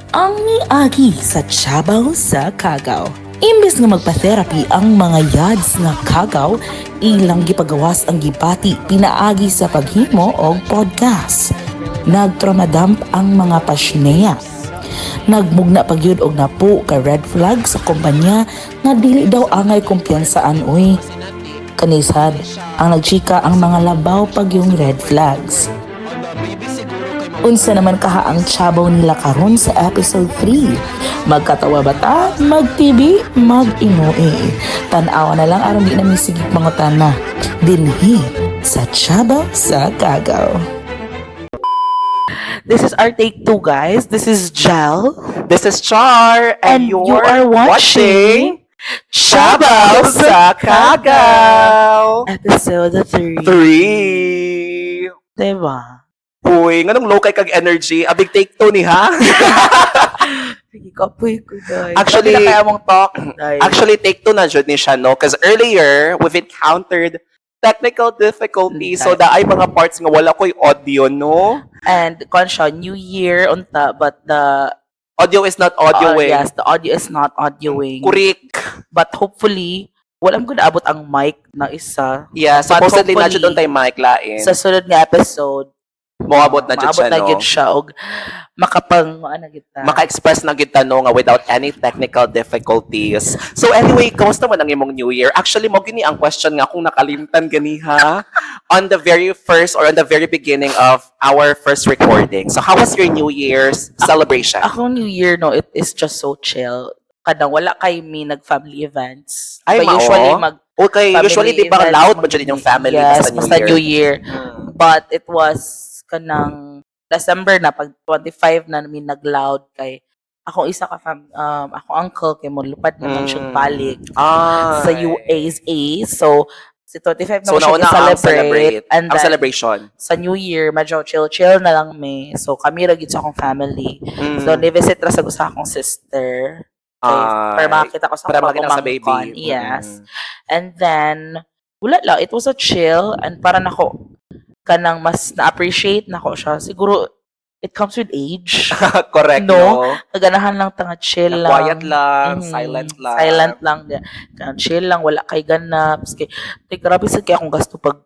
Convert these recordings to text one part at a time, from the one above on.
Ang miagi sa Chabaw sa Kagaw. Imbes nga magpa-therapy ang mga yads nga kagaw, ilang gipagawas ang gibati pinaagi sa paghimo og podcast. Nagtrauma-dump ang mga pasneya. Nagmugna pagyud og napo ka red flag sa kumpanya nga dili daw angay kumpiyansaan uy. Kanisad, ang nagchika ang mga labaw pagyung red flags. Unsa naman kaha ang chabaw nila karon sa episode 3? Magkatawa ba ta? Mag-TV? Mag-inui? Tan-awa na lang aron di na misigig mangutana. Dinhi sa Chabaw sa Kagaw. This is our take two, guys. This is Jel. This is Char, And and you you're are watching Chabaw sa Kagaw! Episode 3. 3! Diba? Uy, nganong low kay kag energy? A big take two ni ha? Sige, kapoy ko, guys. Actually- Grabe na kaya mong talk, guys. Actually, take two na jud ni siya, no? Because earlier, we've encountered technical difficulties. So, ay mga parts nga wala ko'y audio, no? And, kon siya, New Year, unta, but the Audio is not audioing. Yes, the audio is not audioing. Kurik. But hopefully, wala mo abot ang mic na isa. Yeah, But supposedly na jud hopefully, tay mic lain. Sa sunod nga episode, Moabot na jud maabot siya, na no? gyud siya og makapang ano kita. Maka-express na gyud ta, no, nga without any technical difficulties. So anyway, kamusta man ang imong New Year? Actually, mo gini ang question nga kung nakalimtan ganiha on the very first or on the very beginning of our first recording. So how was your New Year's celebration? Ako New Year, no, it is just so chill. Kanang wala kay mi nag family events. Ay, But mao? Usually mag Okay, family usually di ba events, loud man jud inyong family yes, basta New basta Year? New Year. But it was kanang December na pag 25 na mi nag-loud kay ako isa ka ako uncle kay mo lupad naman siya balik Ay. sa USA. So si 25 na So mo siya nauna ang i-celebrate celebrate, and ang then celebration. Sa New Year medyo chill-chill na lang mi. So kami ra gid sa akong family. So ni-visit ra sa sa akong sister. Kay, para Ay, makakita ko sa para akong makita sa baby. pamangkon. Yes. And then, wala lang. It was a chill. And para nako, kanang mas na-appreciate nako siya. Siguro, it comes with age. Correct, No? no? Kaganahan lang ta nga chill Na lang. quiet lang, silent lang. Silent lang. Kanang chill lang, wala kay ganap. Kay, kay grabe sa kay akong gasto pag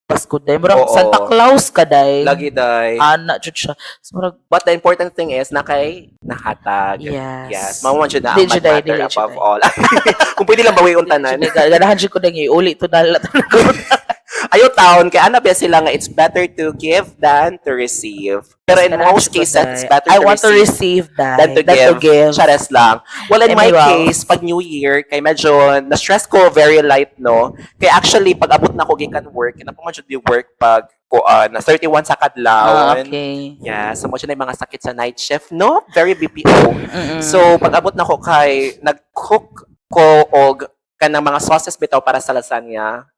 Pasko day. Murag Santa Claus ka day. Lagi day. Ana jud siya. So, murag, But the important thing is na kay nahatag. Yes. Yes. Mao man jud na Di ang jud ay, matter dili jud above ay. all. Kung pwede lang bawion tanan. Ganahan jud ko na uli to na. Ayo taon kay ana ba sila nga it's better to give than to receive. Pero in Ganahan most jud ko cases it's day. better I to want to receive receive that than to than give. to give. Chares lang. Well, in my Anyway. case, pag New Year, kay medyo na-stress ko very light, no? Kay actually, pag abot na ko gikan work, kaya na po medyo di work pag kuan, na 31 sa kadlawon. Ah, okay. Yeah, so mo na yung mga sakit sa night shift, no? Very BPO. So, pag abot na ko kay, nag-cook ko og kanang mga sauces bitaw para sa lasagna.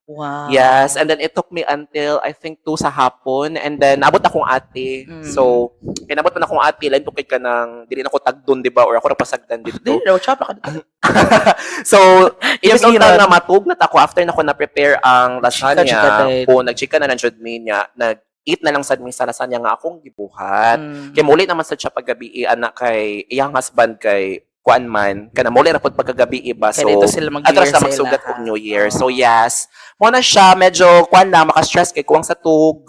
Yes, and then it took me until I think 2 sa hapon and then naabot akong ate. So, kinabot na akong ate, lain tukid ka ng dili na ko tagdon, di ba? Or ako ra pasagdan dito. Dili daw chapa ka dito. So, imbes Yung unta nga matug na ta ko after na ko na-prepare ang lasagna, Chika, chika day. o nagchika na ng jud mi niya, nag-eat na lang sad mi sa lasagna nga akong gibuhat. Kay muli naman sad siya paggabi anak kay iyang husband kay kuan man kana muli ra pud pagkagabi iba. Kaya So dito sila mag-New atras Year na sa magsugat ilaha. og New Year. So yes, mo na siya medyo kuan na maka-stress kay kuwang sa tug.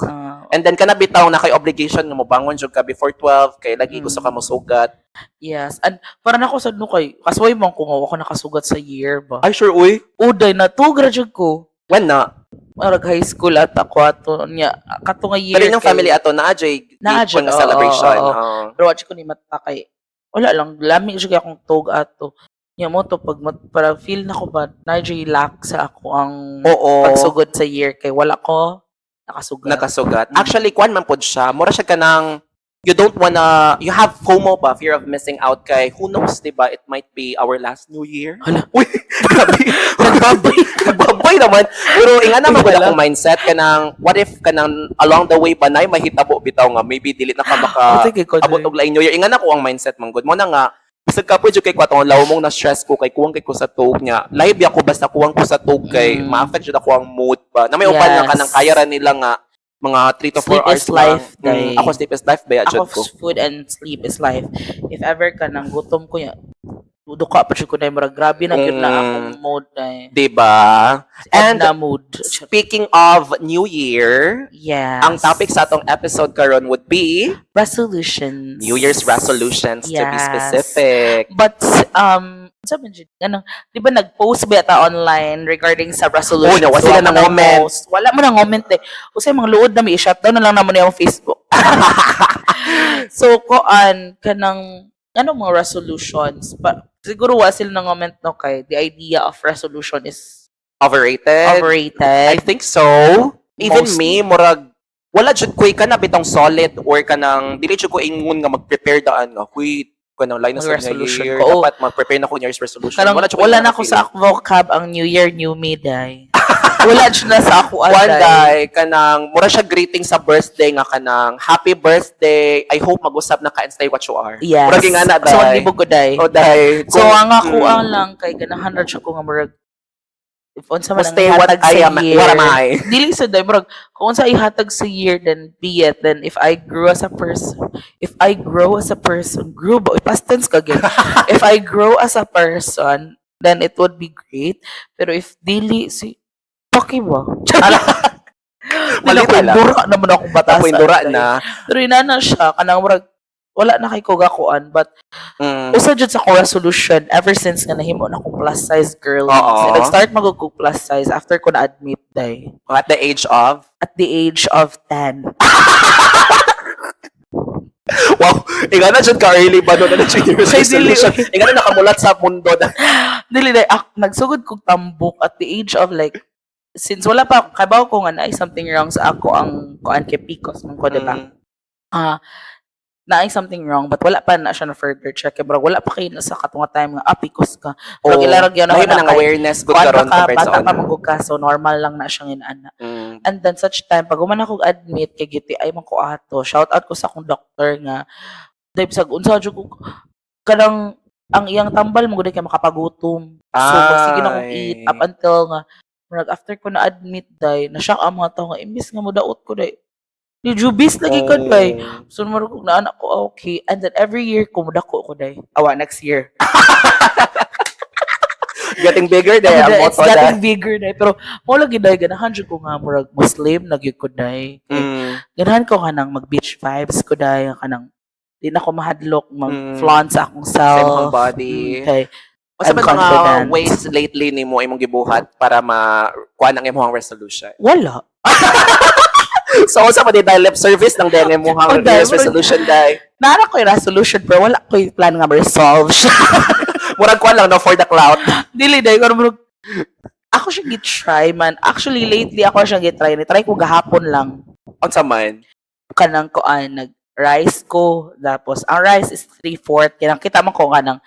And then kana bitaw na kay obligation nga mobangon jud ka before 12 kay lagi gusto ka mosugat. Yes. And para na ako sad no kay kasway man ko nga wa ko nakasugat sa year ba. Ay, sure uy. Uday na to jud ko. When na? Marag high school at ako ato niya kato nga year. Pero inyong family ato naa jay Naa jud, nga oo, celebration. oo. Oo. Pero wa jud ko ni mata kay wala lang lami jud kay akong tug ato. Nya mo to pag para feel na ko ba na jud lack sa ako ang pagsugod sa year kay wala ko nakasugat. Nakasugat. Actually, kuan man pod siya. Mura siya kanang you don't wanna, you have FOMO ba, fear of missing out kay who knows, di ba? It might be our last New Year. Hala. Uy, grabe. Nagbabay. Nagbabay naman. Pero inga naman Wala. gud akong mindset kanang what if kanang along the way pa nay mahitabo bitaw nga maybe dili na ka maka Ate, kay ko abot og laing New Year. Inga na ko ang mindset man gud. Mo na nga bisag kapoy jud kay kwatong law mong na-stress ko kay kuwang kay ko sa tug niya. Live ako basta kuwang ko sa tug kay ma-affect jud ako ang mood ba. Na may uban nga kanang kaya ra nila nga Mga 3 to 4 Sleep hours is life, lang. Day. Ako sleep is life ba Ako jud ko. food and sleep is life. If ever ka nang gutom ko ya, duka pa jud ko na, murag grabe na gyud na akong mode na. Diba? And And na mood. speaking of New Year, ang topic sa atong episode karon would be Resolutions. New Year's resolutions, to be specific. But sa man jud kanang, di ba nag-post ba ta online regarding sa resolutions? Oh, no, wala sila Wala nang comment. nang-post. Wala mo nang comment eh. Usay mga luod na may i-shutdown na lang naman yung Facebook. So koan kanang ano mga resolutions, but siguro wa sila nang comment, no, kay the idea of resolution is Overrated? Overrated. I think so. Even Mostly. me, murag, wala jud ko'y kana bitong solid or kanang dili jud ko ingon nga mag-prepare daan nga huy kanang line na sa New Mag-resolution Year ko. Oo. Dapat mag-prepare na ko New Year's resolution. Kanang, Wala, jud ko wala ingon na ko feeling. sa ako vocab ang New Year, New Me, day. Wala jud na sa ako One aday. Day, kanang mura siya greeting sa birthday nga kanang happy birthday, I hope mag-usab na ka and stay what you are. Yes. Mura gyud nga na So, day. maglibog ko, day. Oh, day. So, ang ako ang lang kay ganahan ra siya ko nga murag if unsa man ang Stay what ihatag I sa am, year. what am I? Dili sa day, murag kung unsa ihatag sa year, then be it. Then if I grew as a person, if I grow as a person, grew ba? Past tense ka gyud. If I grow as a person, then it would be great. Pero if dili, si paki ba? Mali Mali pala. Dura naman akong batasan. Ako indura na. Pero inana siya, kanang murag wala na kay kogakuan, but usa jud sa ko resolution ever since nga nahimo na akong plus size girl. Oo. So, nag-start magug ko plus size after ko na-admit, day. At the age of? At the age of 10. Wow, ikaw na jud ka early ba no na jud New Year's Ay, dili. resolution. Ikaw na nakamulat sa mundo na. Dili day, ak, nagsugod kog tambok at the age of like, since wala pa kabaw ko nga naay something wrong sa ako ang kuan kay PCOS man ko, diba? Ah, naay something wrong but wala pa na siya na further check kay wala pa kay na sa katunga time nga ah, PCOS ka. Murag Oo. ilarag yun ako Lahi man na ang kay awareness good kuan pa karon ka, compared sa bata pa una. man gud ka, so normal lang na siyang inaana. And then such time pag human ako admit kay UTI man ko ato, shout out ko sa akong doctor nga dahil sa unsa jud ko kanang ang iyang tambal mo gud kay makapagutom. So sige na kong eat up Ay. until nga murag after ko na admit day, na shock ang mga tao nga imbis nga modaot ko day. Di jubis lagi ka day. So murag kog naanak ko, ah, okay. And then every year ko modako ko day. Awa next year. Getting bigger day ang It's motto getting day. bigger day. Pero mo lagi day ganahan jud ko nga murag Muslim na gyud ko day. Ganahan ko kanang mag beach vibes ko day, kanang di na ko mahadlok mag flaunt sa akong Sa imong self. body. Okay. Unsa I'm man mga confident. ways lately nimo imong gibuhat para ma kuan ang imong resolution? Wala. So unsa man day, lip service lang din imong Oh, New day, Year's resolution day? Naara ko yung resolution pero wala ko yung plan nga ma-resolve siya. Murag kuan lang no for the clout. Dili day pero murag ako siya gi-try man. Actually lately ako siya gi-try. Ni-try ko gahapon lang. Unsa man? Kanang kuan nag rice ko, tapos ang rice is 3/4 kinang kita man ko nga nang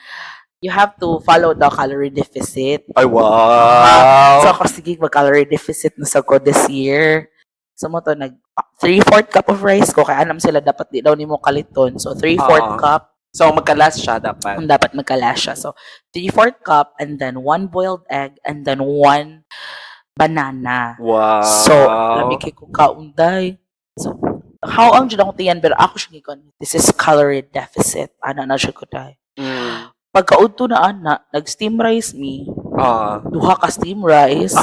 you have to follow the calorie deficit. Ay, wow. So ako, sige, mag-calorie deficit na sa ko this year. So mo to nag 3/4 cup of rice ko kay anam sila dapat di daw nimo kaliton. So 3/4 cup So magkalas siya dapat. ang dapat magkala siya. So 3/4 cup and then one boiled egg and then one banana. So lami kay ko kaunday. So how ang jud akong tiyan pero ako siya gikon. This is calorie deficit. Ana na siya ko day. Pagkaudto na ana, nag-steam rice mi. Duha ka steam rice.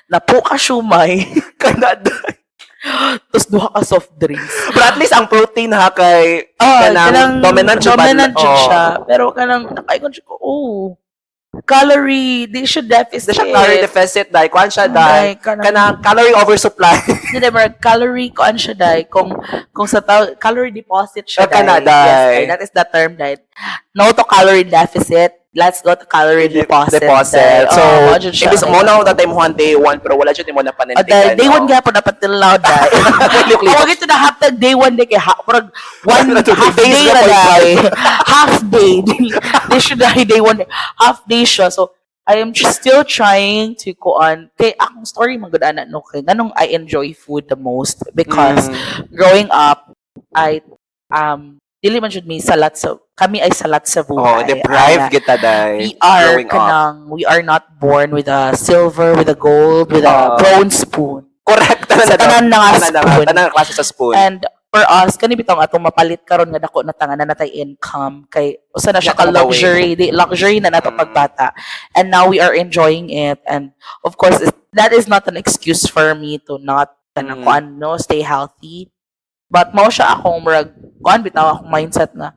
Napo ka siomai. Kana. Tapos duha ka soft drinks. But at least ang protein ha kay Ah, kanang kanang dominant jud ba- dominant jud Oo. siya. Pero kanang nakaingon siya ko, oh, calorie, di siya deficit. Di siya calorie deficit dai, kuan siya dai. Ay, kanang, Kanang calorie oversupply. Hindi, pero calorie kuan siya dai. Kung sa tao, calorie deposit siya Ah, kana, dai. dai. Yes, dai. That is the term dai. No to calorie deficit. Let's go to calorie deposit. Deposit. Dai. So, Oh, mao jud siya, ibig dai. mo na that time one day one pero wala jud mo na Oh, panindigan. dai, day no? one gyapon dapat till now dai. Huwag ito na hashtag day one day kay ha, parang one Two half days day na na point day. Half day. They should die day one day. Half day siya. So, I am just still trying to kuan. Kay akong story man gud ana no kay nganong I enjoy food the most because growing up I dili man jud mi salat sa kami ay salat sa Oh, buhay. deprived Ana, kita dai. we are growing up. kanang we are not born with a silver, with a gold, with a Ah. bronze spoon. Correct. Tanan Sa na daw. tanan na nga Tanan na nga. spoon. Tanan nga klase sa spoon. And for us, kani bitong atong mapalit karon nga dako na tanga na natay income kay usa na siya ka Di na ka luxury, di luxury na nato pagbata. And now we are enjoying it, and of course that is not an excuse for me to not kanang kuan, no, stay healthy. But mao siya akong murag kuan bitaw, akong mindset na,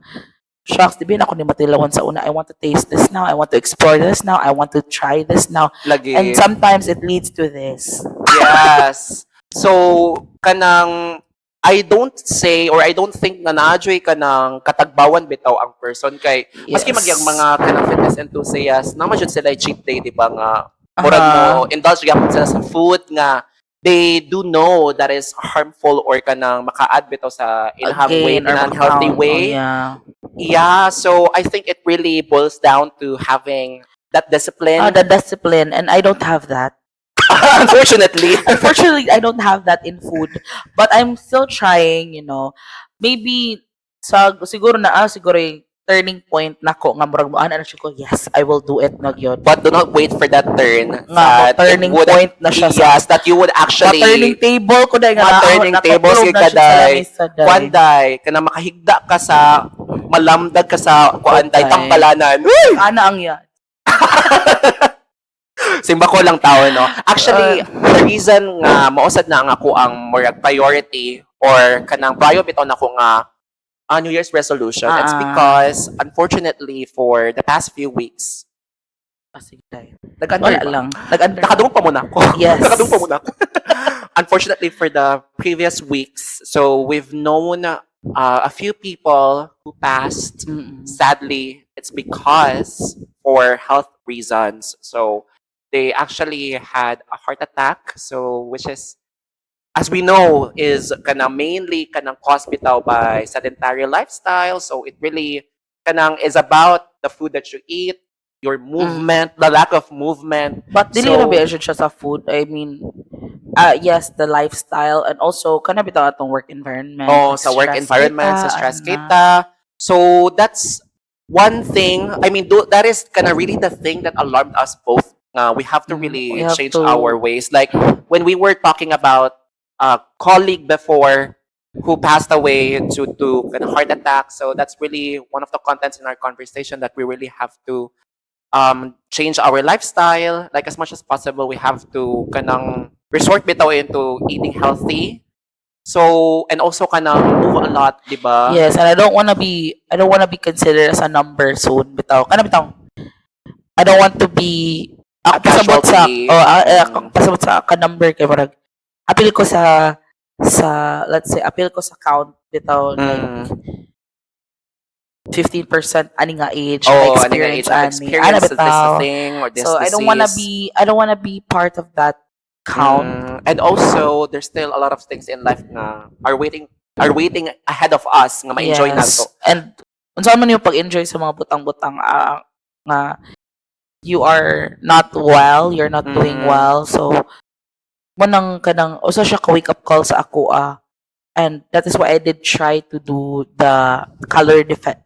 "Shucks, di ba na ako ni matilawan sa una? I want to taste this now. I want to explore this now. I want to try this now." Lagi. And sometimes it leads to this. Yes. So, kanang I don't say or I don't think na naa juy kanang katagbawan bitaw ang person kay maski magyang mga kanang fitness enthusiast na jud sila cheat day, di ba, nga murag mo indulge gyapon sila sa food nga they do know that is harmful or kanang maka-add bitaw sa ilahang weight Gain in or an unhealthy maka-count. way. Oh, yeah. Yeah, so I think it really boils down to having that discipline. Oh, the discipline, and I don't have that. Unfortunately. Unfortunately, I don't have that in food. But I'm still trying. Maybe sa siguro na siguro yung turning point nako nga murag mo ana na siya ko, "Yes, I will do it na gyud." But do not wait for that turn. Nga that it turning point na siya sa Yes, that you would actually turning table ko dai nga Ma-turning table nakatulog sige na ka siya sa day. Lamesa day. Kuan day, kana makahigda ka sa malamdag ka sa kuan day, Okay. tampalanan. Uy! Ana ang yan. Simba ko lang tao, no? Actually, the reason nga mausad na ang ako ang murag priority or kanang prior bitaw nako nga New Year's resolution, it's because unfortunately for the past few weeks, Ah, sige day. Nag-under Wala ba? Lang. Nag-under. Nakadungog pa muna ako. Yes. Nakadungog pa muna ako. Unfortunately, for the previous weeks, so we've known a few people who passed. Sadly, it's because for health reasons. So they actually had a heart attack. So which is, as we know, is kanang mainly kanang caused bitaw by sedentary lifestyle. So it really kanang is about the food that you eat, your movement, the lack of movement. But dili na ba siya sa food? I mean, yes, the lifestyle and also kana bitaw atong work environment. Oh, sa work stress environment, sa kita, stress ana. Kita. So that's one thing. I mean, that is kind of really the thing that alarmed us both. We have to really We have change our ways. Like when we were talking about a colleague before who passed away due to kind of heart attack. So that's really one of the contents in our conversation that we really have to change our lifestyle. Like as much as possible, we have to kanang resort bitaw into eating healthy. So, and also kanang move a lot, di ba? Yes, and I don't wanna be considered as a number soon bitaw. Kana bitaw. I don't want to be A ako pasabot sa casualty. Oh, ako pasabot sa ka number kay murag apil ko sa let's say apil ko sa count bitaw, like 15% ani nga age Oh, ano nga experience age of ani. experience Ana this bitaw. Thing or this So disease. I don't wanna be part of that count. And also, there's still a lot of things in life nga are waiting ahead of us nga ma-enjoy nato. And unsa man yung pag-enjoy sa mga butang-butang nga you are not well, you're not doing well. So mo nang kanang usa siya ka wake up call sa ako ah. And that is why I did try to do the calorie deficit.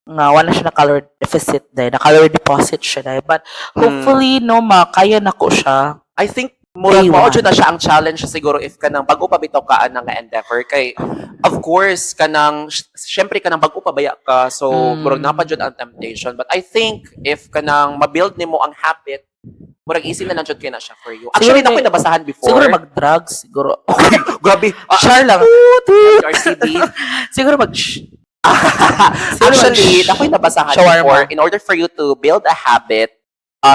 Nga wala siya na calorie deficit dahil na calorie deposit siya dahil. But hopefully no makaya na ko siya. I think murag Day mao one. Jud na siya ang challenge siguro if kanang bago pa bitaw ka ana nga endeavor kay of course kanang syempre kanang bago pa baya ka, so murag naa pa jud ang temptation, but I think if kanang mabuild nimo ang habit, murag easy na lang jud kay na siya for you. Actually, Siguro na ko'y nabasahan before. Siguro mag-drugs siguro. Grabe. Char lang. RCD. Siguro Actually, ako'y nabasahan Shawarma. Before, in order for you to build a habit,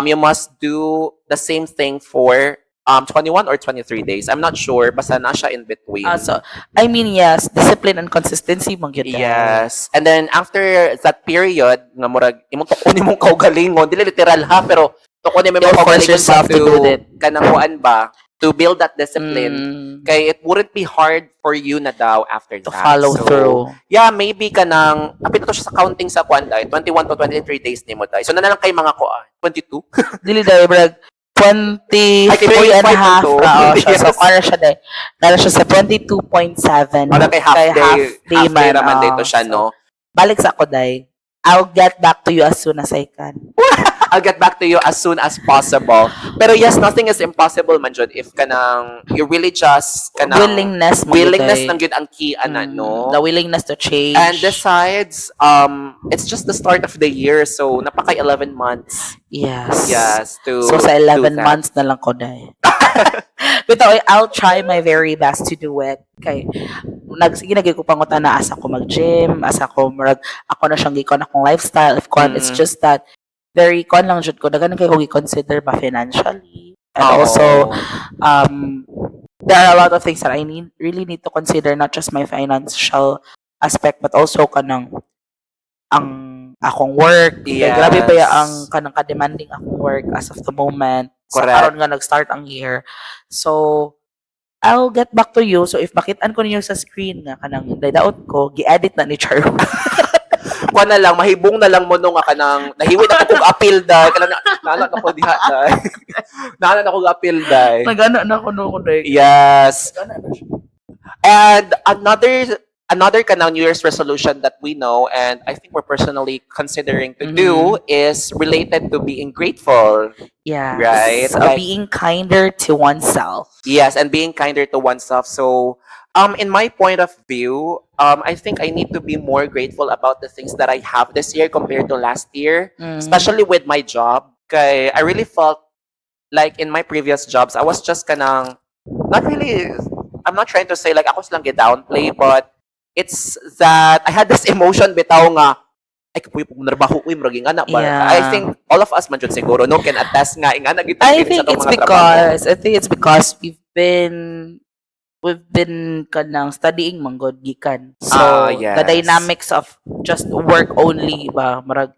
you must do the same thing for 21 or 23 days. I'm not sure. Basta na siya in between. Ah, so, I mean, yes, discipline and consistency man gyud. Yes. And then after that period, nga murag imong tukon imong kaugalingon, dili literal ha, pero tukon imong You'll force kaugalingon yourself to do that. Kanang kuan ba, to build that discipline. Kay it wouldn't be hard for you na daw after To that. Follow So, through. yeah, maybe kanang apil to siya sa counting sa kuan dai, 21 to 23 days nimo dai. So na lang kay mga kuan, 22. Dili dahil brag 23 Ay, kay and a 0.5 half to. ra oh, siya. So, Yes. kaya siya dahil. Nara siya sa 22.7. Wala kay half Kay day, half day half day man, raman oh. dito siya, So, no? balik sa ako, day. I'll get back to you as soon as I can. I'll get back to you as soon as possible. Pero yes, nothing is impossible man jud if kanang you really just kanang Willingness mo willingness gyud. Lang gyud ang key ana, no? The willingness to change. And besides, it's just the start of the year, so napakay 11 months. Yes, to So sa do 11 that. Months na lang ko dai. But I'll try my very best to do it. Kay nag sige na gyud ko pangutana asa ko mag-gym, asa ko murag ako na siyang gikon akong lifestyle if kon it's just that very kon lang jud ko, daghan kay ko gi-consider ba financially and also there are a lot of things that I need really need to consider, not just my financial aspect but also kanang ang akong work. Kay grabe pa ya ang kanang ka-demanding akong work as of the moment. Sa Correct. Karon nga nag-start ang year. So I'll get back to you. So if makitaan ko ninyo sa screen nga kanang daot ko, gi-edit na ni Char. Kuha na lang, mahibong na lang mo no nga kanang nahiwit ako kog appeal dai, kanang naana na ko diha dai. Naana na ko appeal dai. Nagana na ko no ko dai. Yes. Nagana na siya. And another kanang New Year's resolution that we know and I think we're personally considering to do is related to being grateful. Right? So being kinder to oneself. Yes, and being kinder to oneself. So, in my point of view, I think I need to be more grateful about the things that I have this year compared to last year, especially with my job. Kay I really felt like in my previous jobs, I was just kanang not really. I'm not trying to say like ako silang downplay, but it's that I had this emotion bitaw nga ay kapuyo pag trabaho ko, murag ingana ba. I think all of us man jud siguro no can attest nga ingana gid I think it's because we've been kanang studying man gud gikan. So the dynamics of just work only ba, murag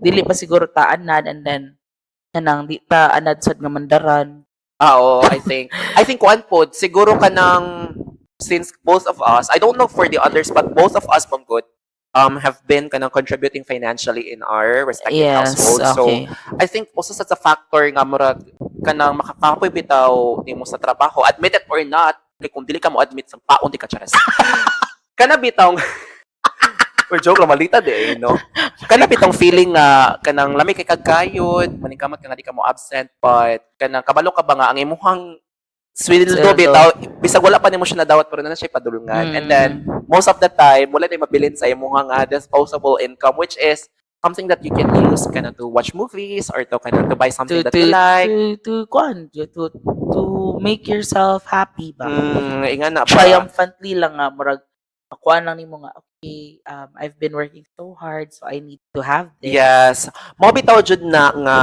dili pa siguro ta anad and then kanang di ta anad sad nga mandaran. Ah, oo, I think. I think one pod, siguro kanang since both of us, I don't know for the others, but both of us man gud, have been kanang contributing financially in our respective households. So, I think also sa factor nga murag kanang makakapoy bitaw nimo sa trabaho, admit it or not, kay kung dili ka mo admit sa paon di ka charas. Kana bitaw or joke lang malita di eh, no? Kana bitong feeling nga kanang lami kay kagkayod, maningkamot ka nga di ka mo absent, but kanang kabalo ka ba nga ang imuhang sweldo Sweldo. Bitaw bisag wala pa nimo siya nadawat pero na siya padulungan. And then most of the time wala na mabilin sa imuhang disposable income, which is something that you can use kana to watch movies or to kana to buy something to that you like. To kuan, to make yourself happy ba. Ingana ba? Triumphantly lang nga murag makuha lang nimo nga, "Okay, I've been working so hard, so I need to have this." Yes. Mao bitaw jud na nga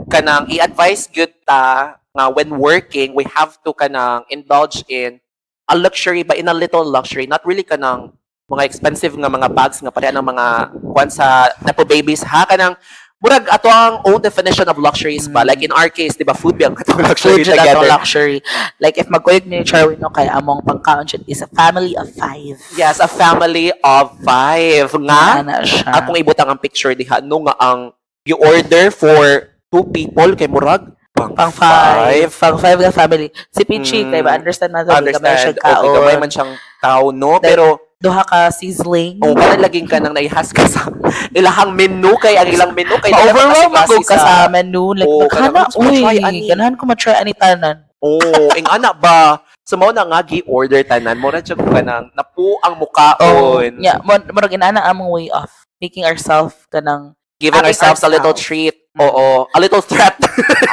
kanang i-advise gyud ta nga when working we have to kanang indulge in a luxury but in a little luxury, not really kanang mga expensive nga mga bags nga pareha ng mga kuan sa nepo babies ha, kanang murag ato ang own definition of luxuries ba. Like in our case, di ba, food ba ang katong luxury Food jud atong together. Luxury. Like if magkuyog ni Charwin no kay among pangkaon jud is a family of five. Yes, a family of five nga Ana siya. Akong ibutang ang picture diha no nga ang you order for two people kay murag pang, Pang five. Pang five nga family. Si Pichi, kay ba understand na to, gamay siya Understand. Okay, gamay kaon. Man siyang tao, no? Then, Pero, duha ka sizzling. Oh, kana laging ka nang naihas ka sa ilahang menu kay ang ilang menu kay Ma-overwhelm ako ka sa menu. Like, Oo, magkana, kanang gusto ko uy, try ani. Ganahan ko ma-try ani tanan. Oh, ing ana ba? So mao na nga gi-order tanan, mo ra jud ka nang napu ang Oh, mukaon. yeah, murag inana among way of making ourselves kanang Giving having ourselves a little ourselves. Treat. Oo, a little threat.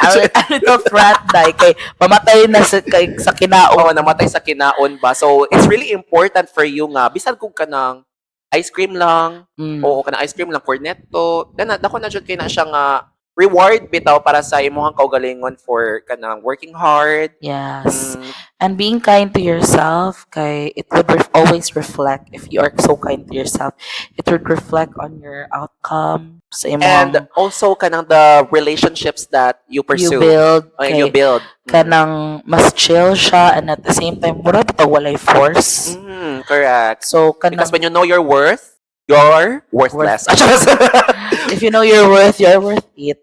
A little threat dai kay pamatay na sa kay, sa kinaon. Oo, namatay sa kinaon ba. So, it's really important for you nga bisan kung kanang ice cream lang, oo, kanang ice cream lang, cornetto, dana dako na jud kay na siya nga reward bitaw para sa imong kaugalingon for kanang working hard. Yes. And being kind to yourself, kay it would always reflect, if you are so kind to yourself, it would reflect on your outcome sa imong And also kanang the relationships that you you pursue build and you kay build. Kanang mas chill siya and at the same time mura bitaw walay force. Correct. So kanang Because when you know your worth, you're worthless. If you know your worth, you're worth it.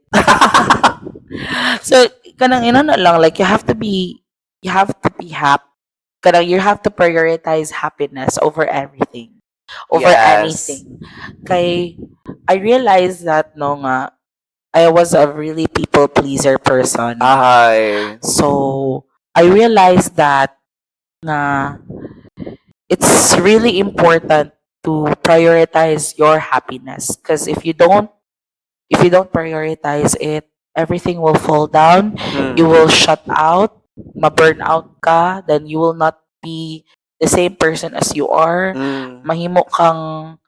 So kanang inana lang, like you have to be happy. Kanang you have to prioritize happiness over everything. Over anything. Kay I realized that no nga I was a really people pleaser person. Ay. So I realized that na it's really important to prioritize your happiness because if you don't prioritize it, everything will fall down. You will shut out, ma-burn out ka, then you will not be the same person as you are. Mahimo kang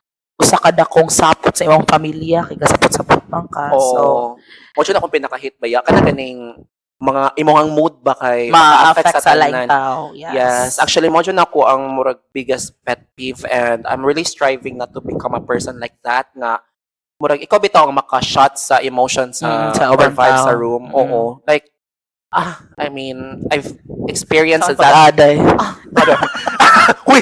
usa ka dakong sapot sa imong pamilya kay kasapot-sapot man ka. Oo. So Mo jud akong pinaka-hate ba ya kana ganing mga imong mood ba kay ma-affect sa laing tanan. Tao. Yes. Yes. Actually, mo jud ako ang murag biggest pet peeve and I'm really striving not to become a person like that nga murag ikaw bitaw ang maka-shot sa emotion sa, sa or ubang vibe sa tao. Room. Oo. Like, I mean, I've experienced Sa that. pag-aday. Uy,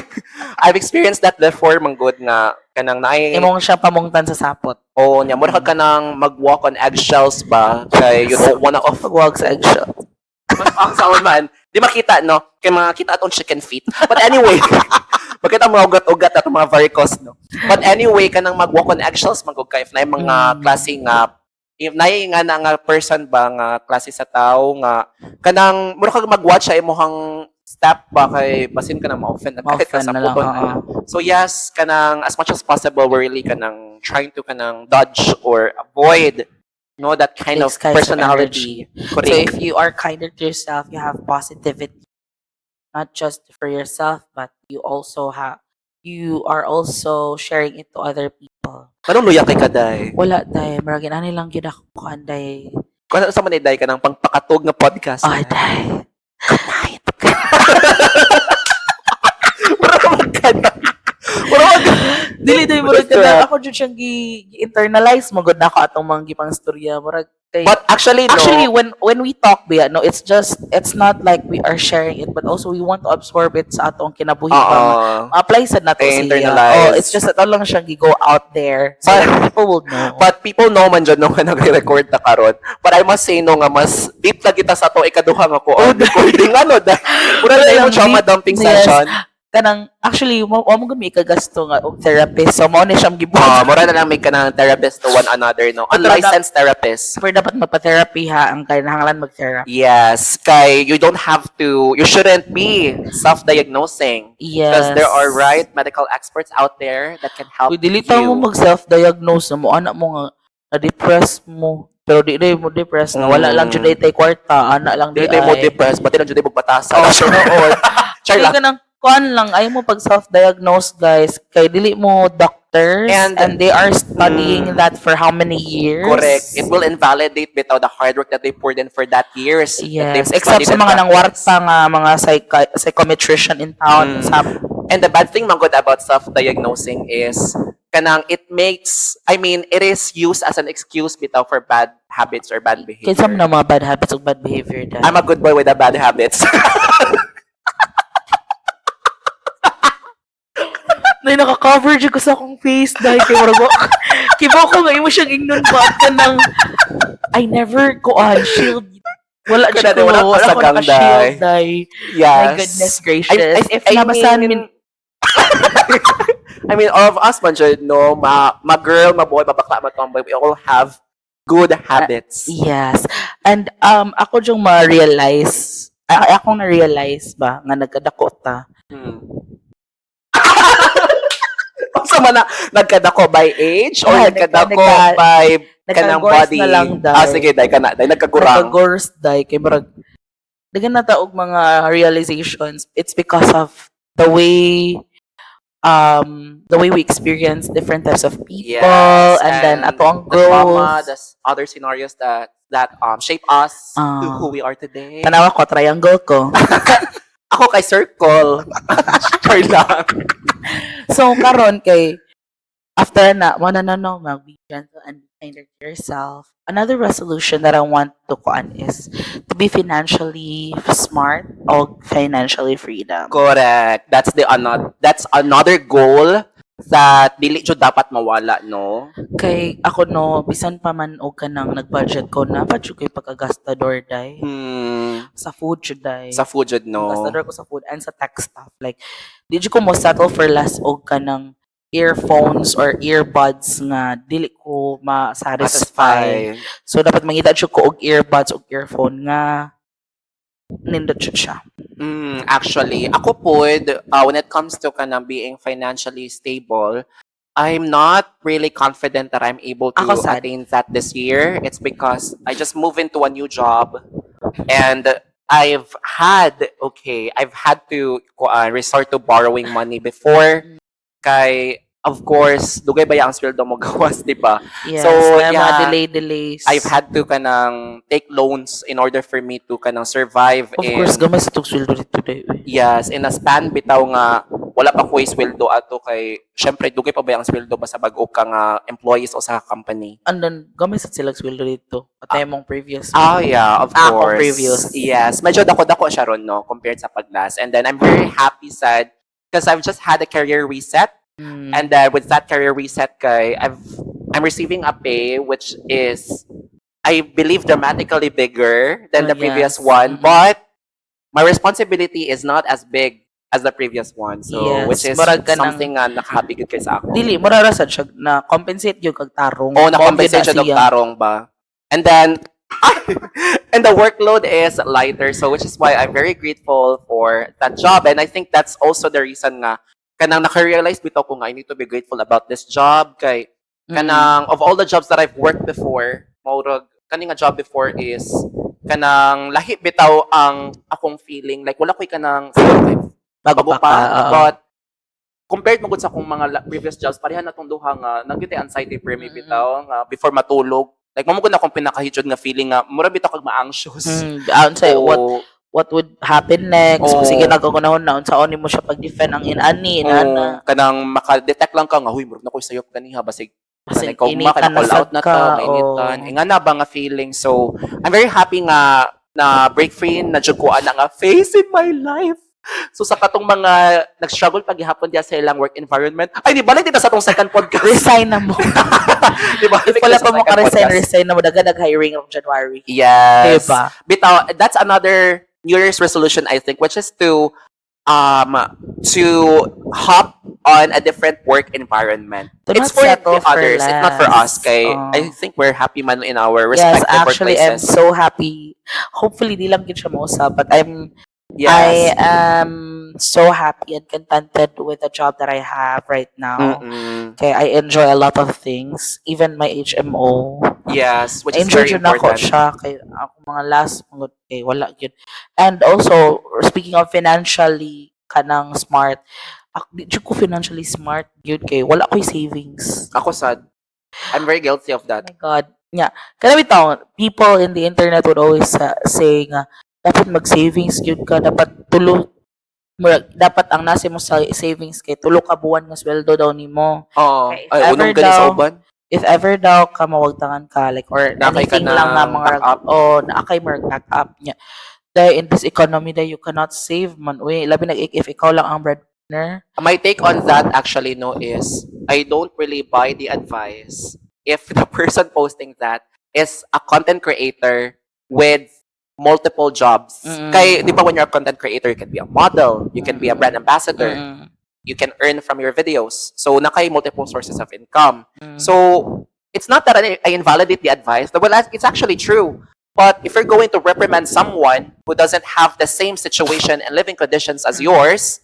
I've experienced that before, manggod nga kanang naay Imong siya pamungtan sa sapot. Oh, nya mura ka kanang mag-walk on eggshells ba kay you don't wanna off Pag-walk sa eggshell. Ang saon man di makita, no, kay mga kita atong chicken feet. But anyway, makita mga ugat-ugat atong mga varicose, no? But anyway, kanang mag-walk on eggshells man gud ka if naay mga klase nga, if naay nga na nga person ba nga klase sa tao nga kanang mura kag mag-watch sa imong step ba kay basin ka na ma-offend kahit ka Ma-offend sa na lang, puton, oo. Ana. So yes, kanang as much as possible, we're really kanang trying to kanang dodge or avoid, no, that kind These of kinds of personality. So Correct. if you are kinder to yourself, you have positivity, not just for yourself, but you are also sharing it to other people. Anong luya kay kaday? Wala, day, murag ani lang gyud ako kuan, day. Kung ano sa man, day, kanang pangpakatog nga podcast. Ay, day. Good night. Mura magkana. Mura mag Dili, day, murag kada ako jud siyang gi-internalize mo gud nako atong mga gipang storya, murag kay But actually, no. Actually, when we talk biya, no, it's not like we are sharing it, but also we want to absorb it sa atong kinabuhi ba. Oo. Ma-apply sad nato siya. I-internalize. Oh, it's just ato lang siyang gi-go out there so that people will know. But people know man dyan no nga nagre-record na karon. But I must say, no, nga mas deep na kita sa to ikaduha nga ko on recording ano dahil mura na yung Lang trauma deep. dumping Yes. session. Kanang actually mo mo gud mi ikagasto nga og therapist. So mao ni siyang gibuhat. Ah, mura na lang may kanang therapist to one another, no? Unlicensed therapist. Pero dapat magpa-therapy ha, ang kinahanglan mag-therapy. Yes, kay you don't have to, you shouldn't be self-diagnosing. Yes. Because there are right medical experts out there that can help Uy, dili ta you. Mo mag self-diagnose na mo anak mo nga na-depress mo. Pero di mo depressed nga wala lang jud tay kwarta, ana lang di Dili tayo mo ay. depressed, ba't lang jud mo batasan? Oh, tinuod. Char Dili lang. ka nang kuan lang ay mo pag self-diagnose, guys, kay dili mo doctors and they are studying that for how many years? Correct. It will invalidate bitaw the hard work that they poured in for that years that Yes, they've except studied sa and mga practiced. nangwarta nga mga psychometrician in town. Sa And the bad thing man gud about self-diagnosing is kanang it makes, I mean, it is used as an excuse bitaw for bad habits or bad behavior. Kinsa man ang mga bad habits ug bad behavior dahil? I'm a good boy with the bad habits. Nay, naka-cover jud ko sa akong face dahil kay murag kibaw ko nga imo siyang ingnon ba kanang I never kuan shield, wala jud Kana, ko wala ka wala sa ko gang, naka-shield day. day. Yes. My goodness gracious. If I nabasahan mean, I mean, all of us man jud, no, ma girl, ma boy, ma bakla, ma tomboy, we all have good habits. Yes. And ako jung ma-realize, ay, akong na-realize ba nga nagkadako ta. Unsa man na, nagkadako by age or Ah, nagkadako by kanang nagka-gorse body? Na lang day. Ah, sige, day kana, day nagkagurang. Nagka-gorse day kay murag daghan na ta og mga realizations. It's because of the way we experience different types of people and then ato ang the growth. Trauma, the other scenarios that shape us to Ah. who we are today. Tanawa ko, triangle ko. Ako kay circle. Char lang. So karon kay after na mo na no mag be gentle and be kinder to yourself. Another resolution that I want to kuan is to be financially smart or financially freedom. Correct. That's another goal that dili jud dapat mawala, no? Kay ako, no, bisan pa man og kanang nag-budget ko na pa jud kay pagkagastador day. Sa food jud day. Sa food jud, no. Gastador ko sa food and sa tech stuff. Like di jud ko mo settle for less og kanang Earphones or earbuds nga dili ko ma-satisfy. So dapat mangita jud ko og earbuds og earphone nga nindot jud siya. Actually, ako pod, when it comes to kanang being financially stable, I'm not really confident that I'm able to Ako sad. Attain that this year. It's because I just moved into a new job and I've had to resort to borrowing money before. Kay, of course, dugay ba ang sweldo mo gawas, di ba? Yes, So, may mga yeah, delay delays. I've had to kanang take loans in order for me to kanang survive Of in course, gamay sa tong sweldo dito today. Yes, in a span bitaw nga wala pa ko'y sweldo ato kay syempre dugay pa ba ang sweldo basta bag-o ka nga employees o sa company. And then gamay sa sila sweldo dito. Atay mong previous. Ah, yeah, of Ah, akong course. previous. Yes, medyo dako-dako siya ron, no, compared sa paglas. And then I'm very happy sad because I've just had a career reset. And then with that career reset kay I'm receiving a pay which is, I believe, dramatically bigger than the previous one, but my responsibility is not as big as the previous one. So which is Murag ka ng- something nga nakahappy gud kay sa ako. Dili, mura ra sad siya na compensate gyud kag tarong. Oh, na-compensate Mao gyud siya na og tarong ba. And then and the workload is lighter, so which is why I'm very grateful for that job. And I think that's also the reason nga kanang naka-realize bitaw ko nga I need to be grateful about this job kay kanang of all the jobs that I've worked before, maurag kani nga job before is kanang lahi bitaw ang akong feeling, like wala ko'y kanang siguro kay Bago bago pa pa, ka. Oo. But compared mo gud sa akong mga previous jobs, pareha na tong duha nga nagyutay anxiety per me bitaw nga before matulog, like mao gud na akong pinakahijod nga feeling nga mura bitaw kag ma-anxious. Unsay what would happen next? Oo. Sige, nagagunahon na unsaon nimo siya pag-defend ang inani, inana. Oo, kanang maka-detect lang ka nga, "Huy, murag na ko'y sayop ganiha, basig Kasi kanang ikaw ma initan kana na call sad out na ka, ta, mainitan." oo. Eh, nga na ba nga feeling. So I'm very happy nga na break free na jud ko ana nga phase in my life. So sa katong mga nag-struggle pagihapon diya sa ilang work environment, ay, di balik dito sa tong second podcast. Resign na mo. Di ba? If wala pa mo ka-resign, resign na mo. Daga nag-hiring of January. Yes. Diba? Bitaw, that's another New Year's resolution, I think, which is to hop on a different work environment. To It's not for settle the others, it's not for us. less. Kay Oh. I think we're happy man in our Yes, respective actually, I'm workplaces. So happy. Hopefully, di lang gyud siya mausab, but I am so happy and contented with the job that I have right now. Okay, I enjoy a lot of things, even my HMO. Yes, which is Enjoy very jud nako important. Siya kay ako mga last mga kay wala gyud. And also, speaking of financially kanang smart, ako di jud ko financially smart gyud kay wala ko'y savings. Ako sad. I'm very guilty of that. Oh my God. Yeah. Kana bitaw, people in the internet would always say nga dapat mag-savings gyud ka, dapat tulo murag, dapat ang nasa mo sa savings kay tulo ka buwan nga sweldo daw nimo. Oo. Kay if Ay, ever unong gani sa uban. If ever daw ka mawagtangan ka, like, or Naa kay ka anything lang nga ng mga backup. Oh, naa kay mga backup niya. Dahil in this economy that you cannot save man, uy, labi na if ikaw lang ang breadwinner. My take on that actually, no, is I don't really buy the advice if the person posting that is a content creator with multiple jobs. Kay, di ba, when you're a content creator, you can be a model, you can be a brand ambassador, you can earn from your videos. So, naa kay multiple sources of income. So, it's not that I invalidate the advice. Well, it's actually true. But if you're going to reprimand someone who doesn't have the same situation and living conditions as yours,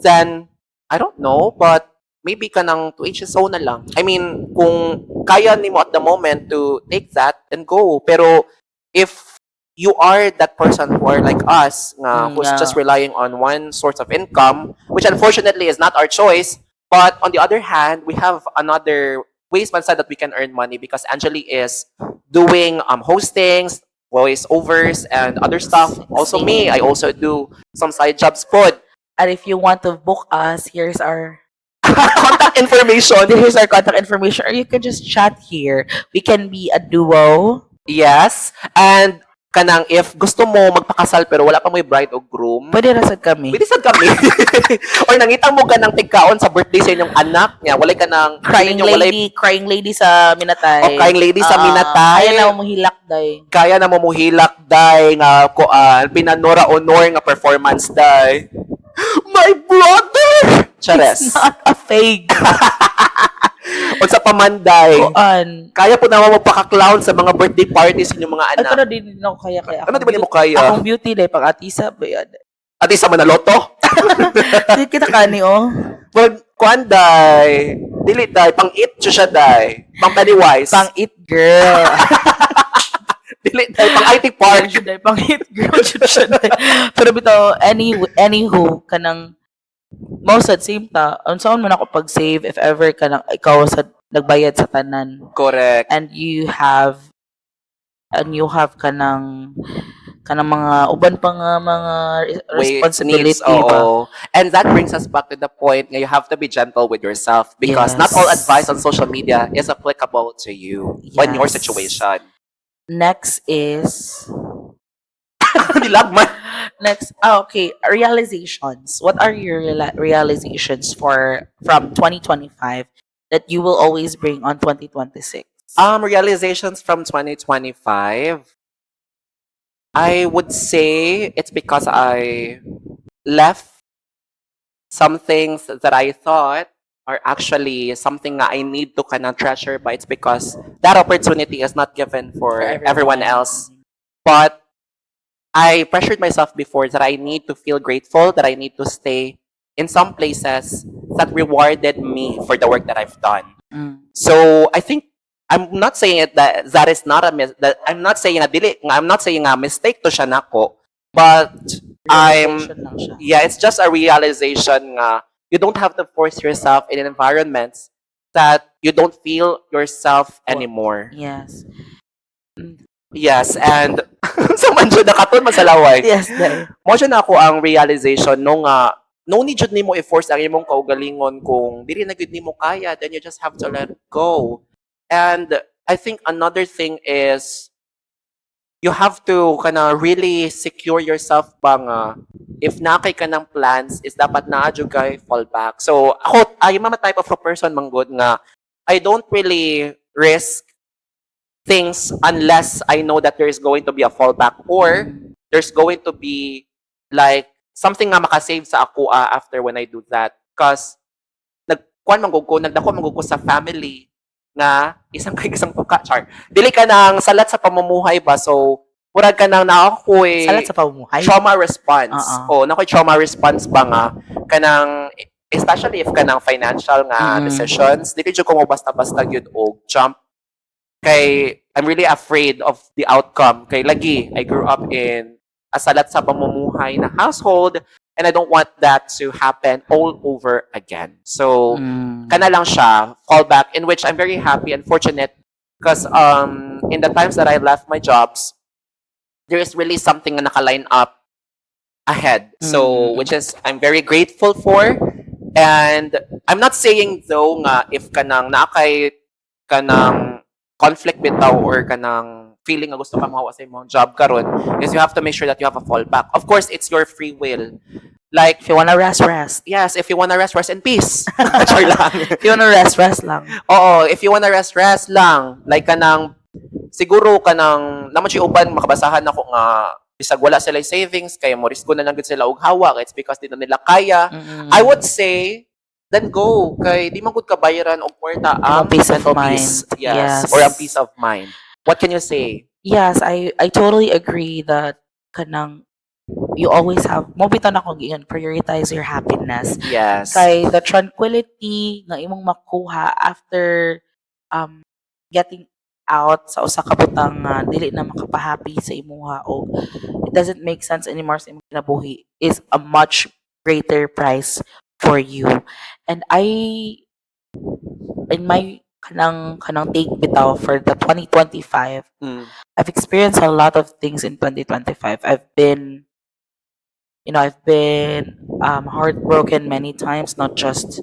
then I don't know, but maybe kanang to each his own na lang. I mean, kung kaya nimo at the moment to take that, then go. Pero if you are that person who are like us, nga, who's just relying on one source of income, which unfortunately is not our choice, but on the other hand, we have another ways man sad that we can earn money because Angeli is doing hostings, voiceovers, and other stuff. Also me, I also do some side jobs pod. And if you want to book us, here's our contact information. Here's our contact information, or you can just chat here. We can be a duo. Yes. And kanang if gusto mo magpakasal pero wala pa mo'y bride o groom, Pwede ra sad kami. Pwede sad kami. Or nangita mo ka ng tigkaon sa birthday sa inyong anak niya, walay ka ng Crying inyong walay lady, crying lady sa Minatay. O crying lady sa Ah, Minatay. kaya na mo hilak day. Kaya na mo muhilak day nga kuan, pinanora honor nga performance day. My brother! Chares. It's not a fake. Unsa pa man, day? Kuan. Kaya po naman magpaka-clown sa mga birthday parties inyong mga Ay, anak. pero di din ako kaya kaya. Ano, di ba nimo kaya? Akong beauty day pag atisa ba yan? Ati sa Manaloto? Sige kita kani oh. Well, kuan day. Dili day, pang it siya day. Pang Pennywise. Pang it girl. Dili day, pang IT Park. Jud day, pang it girl jud siya day. Pero bitaw anywho kanang mao sad same ta unsaon man ako pag-save if ever kanang ikaw sa nagbayad sa tanan Correct. and you have kanang mga uban pa nga mga Wait, responsibility needs, ba. Oo. And that brings us back to the point nga you have to be gentle with yourself because not all advice on social media is applicable to you on your situation. Next is Nilag man. Next, ah, okay, realizations. What are your realizations for from 2025 that you will always bring on 2026? Realizations from 2025. I would say it's because I left some things that I thought are actually something that I need to kind of treasure, but it's because that opportunity is not given for everyone else. But I pressured myself before that I need to feel grateful, that I need to stay in some places that rewarded me for the work that I've done. So I think I'm not saying it that that is not a mis- that I'm not saying a dili, I'm not saying a mistake to siya nako, but I'm Realization lang siya. Yeah, it's just a realization nga you don't have to force yourself in environments that you don't feel yourself anymore. Yes, and sa man jud nakatun man sa laway. Yes, day. Mao siya na ako ang realization no nga no need jud nimo i-force ang imong kaugalingon. Kung dili na gyud nimo kaya, then you just have to let go. And I think another thing is you have to kana really secure yourself ba nga if naa kay kanang plans is dapat naa jud kay fallback. So ako, I am a type of a person man gud nga I don't really risk things unless I know that there is going to be a fallback or there's going to be like something nga makasave sa ako after when I do that. 'Cause nagkuan man gud ko, nagdako man gud ko sa family nga isang kay isang tuka, char. Dili ka nang salat sa pamumuhay ba, so murag ka nang naa ko'y Salat sa pamumuhay. Trauma response. Oo. Oh, naa ko'y trauma response ba nga kanang especially if kanang financial nga decisions, dili jud ko mo basta-basta gyud og jump kay I'm really afraid of the outcome. Kay lagi I grew up in a salat sa pamumuhay na household and I don't want that to happen all over again. So kana lang siya, fallback, in which I'm very happy and fortunate because in the times that I left my jobs, there is really something na naka-line up ahead. So which is I'm very grateful for. And I'm not saying though nga if kanang naa kay kanang conflict bitaw or kanang feeling nga gusto ka mawa sa imong job karon is you have to make sure that you have a fallback. Of course, it's your free will. Like If you wanna rest, rest. Yes, if you wanna rest, rest in peace. Char lang. If you wanna rest, rest lang. Oo, if you wanna rest, rest lang. Like kanang siguro kanang naman siya uban makabasahan ako nga bisag wala sila savings kaya mo risk na lang gud sila og hawak, it's because di na nila kaya. I would say then go kay di man gud ka bayaran og kwarta ang peace of mental mind. Peace. Yes. Or ang peace of mind. What can you say? Yes, I totally agree that kanang you always have mao bitaw na akong giingon, prioritize your happiness. Kay the tranquility nga imong makuha after getting out sa usa ka butang nga dili na makapahappy sa imuha o it doesn't make sense anymore sa imong kinabuhi is a much greater price for you. And I in my kanang take bitaw for the 2025, I've experienced a lot of things in 2025. I've been heartbroken many times, not just